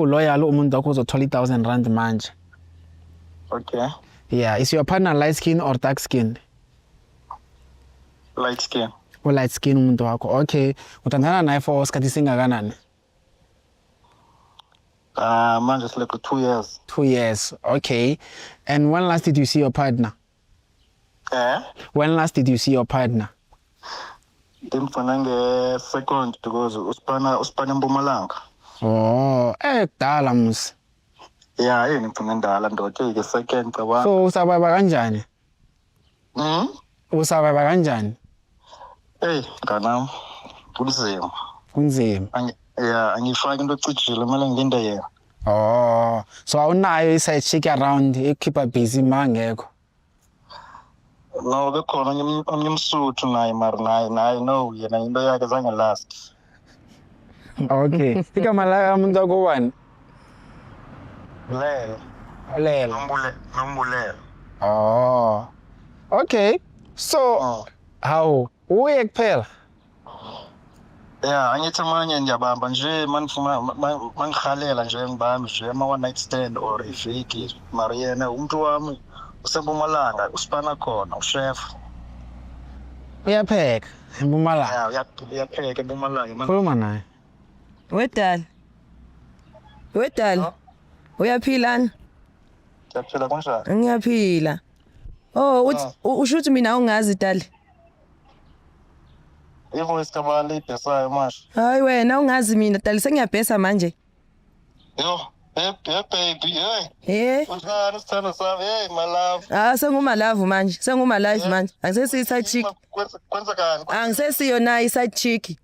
If uloyal, umuntu wakho uzothola R1000 manje. Okay. Yeah, is your partner light skin or dark skin? Light skin. U light skin umuntu wakho. Okay, uthandana naye for isikhathi singakanani? Ah, manje sileqe 2 years. 2 years. Okay, and when last did you see your partner? Eh? When last did you see your partner? Ndimfuna nge-second because uspana eMpumalanga. Oh, kudala musi. Ya, yini ngifuna endala ndoda nge-second, cabanga. So usurvive kanjani? Mm? Usurvive kanjani? Ey, mnganami, kunzima. Kunzima. Ya, angifaki into ecijile, kumele ngilinde yena. Oh, so awunayo i-side chick around ekukhipha busy ma ngekho? No, bekhona omnye umSuthu naye, mara naye no, yena into yakhe zange last. Okay, igama la umuntu wakho ubani? Lelo. Lela. Nombulelo. Oh, okay, so Oh. hawu, uye kuphela? Ya, angithi amanye ngiyabamba nje manifuna mangihalela nje, ngibambe nje ama one night stand or iviki, mara yena umuntu wami useMpumalanga, usipana khona, uchef. Uyapheka eMpumalanga? Ya, uyapheka eMpumalanga. Khuluma naye. Wedali. Wedali. Uyaphilana? Ngiyaphila, kunjani? Ngiyaphila. Oh, uthi usho ukuthi mina ungazi, dali. Ivoice kabani ibhesayo manje? Hayi wena, ungazi mina, dali, sengiyabhesa manje. Yo, hey, hey baby, hey. Eh? Unjani, sithando sami? Hey, my love. Ah, senguma love manje, senguma life manje. Angisesiyi side chick. Kwenzakani? Angisesiyo na i side chick.